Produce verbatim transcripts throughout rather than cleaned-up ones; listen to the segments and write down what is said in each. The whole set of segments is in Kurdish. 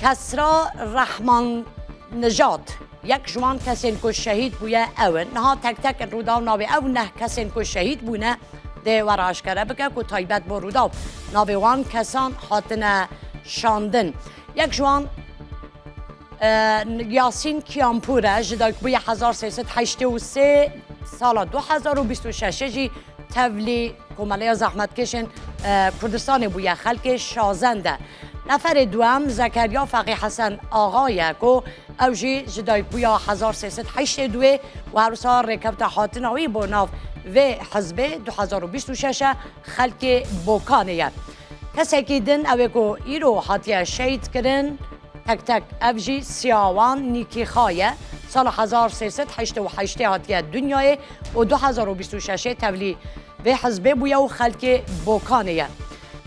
Kesra Rehman Nijad, yek ji wan kesên ku şehîd bûye ew in. Niha tek tek in Rûdaw navê ew neh kesên ku şehîd bûne dê we re eşkere bike ku taybet bo Rûdaw navê wan kesan hatine şandin. Yek ji wan, e, Yasîn Kiyampûr e, ji dayikbûyê hezar sê sed heştê û sê, sala du hezar û bîst û şeş jî tevlî Komeleya Zehmetkêşên, e, Kurdistanê bûye, xelkê Şazend e. Neferê duem Zekeriya Feqî Hesen Axa ye ku ew jî ji dayikbûya hezar sê sed heştê û duyê û her wisa rêkewta hatina wî bo nav vê hizbê du hezar û bîst û şeş e, xelkê Bokanê ye. Kesekî din ew ê ku îro hatiye şehîd kirin, tek tek ev jî siya wan Nîkîxa ye. Sala hezar sê sed heştê û heştê hatiye dinyayê û du hezar û bîst û şeşê tevlî vê hizbê bûye û xelkê Bokanê ye.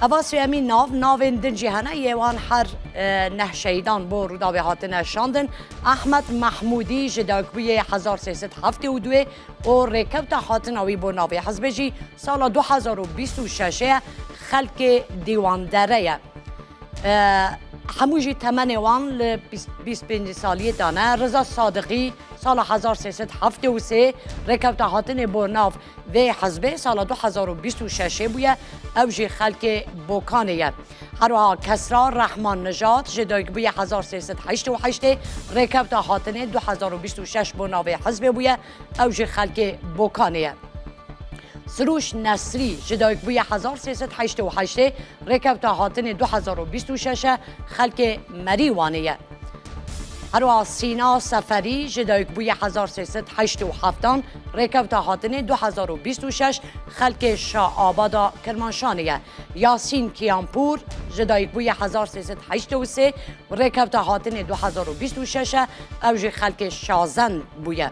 Eva sêyemîn nav, navên din jî hene, yê wan her, e, neh şehîdan bo Rûdawê hatine şandin. Ehmed Mehmûdî ji dayikbûyê hezar sê sed heftê û duyê û rêkewta hatina wî bo navê hizbê jî sala du hezar û bîst û şeşê ye, xelkê Dîwandere ye. E, hemû jî temenê wan li bîst, bîst pêncî saliyê de ne. Riza Sadiqî sala hezar sê sed heftê û sê rêkewta hatinê bo nav vê hizbê sala du hezar û bîst û şeşê bûye, ew jî xelkê Bokanê ye. Herwiha Kesra Rehman Nijad ji dayikbûyê hezar sê sed heştê û heştê rêkewta hatinê du hezar û bîst û şeş bo navê hizbê bûye, ew jî xelkê Bokanê ye. Sirûş Nesrî ji dayikbûyê hezar sê sed heştê û heştê rêkewta hatinê du hezar û bîst û şeş e, xelkê Merîwanê ye. Herwiha Sîna Seferî ji dayikbûyê hezar sê sed heştê û heftan rêkewta hatinê du hezar û bîst û şeş xelkê Şaabada Kirmanşanê ye. Yasîn Kiyampûr ji dayikbûyê hezar sê sed heştê û sê û rêkewta hatinê du hezar û bîst û şeş e, ew jî xelkê Şazend bûye.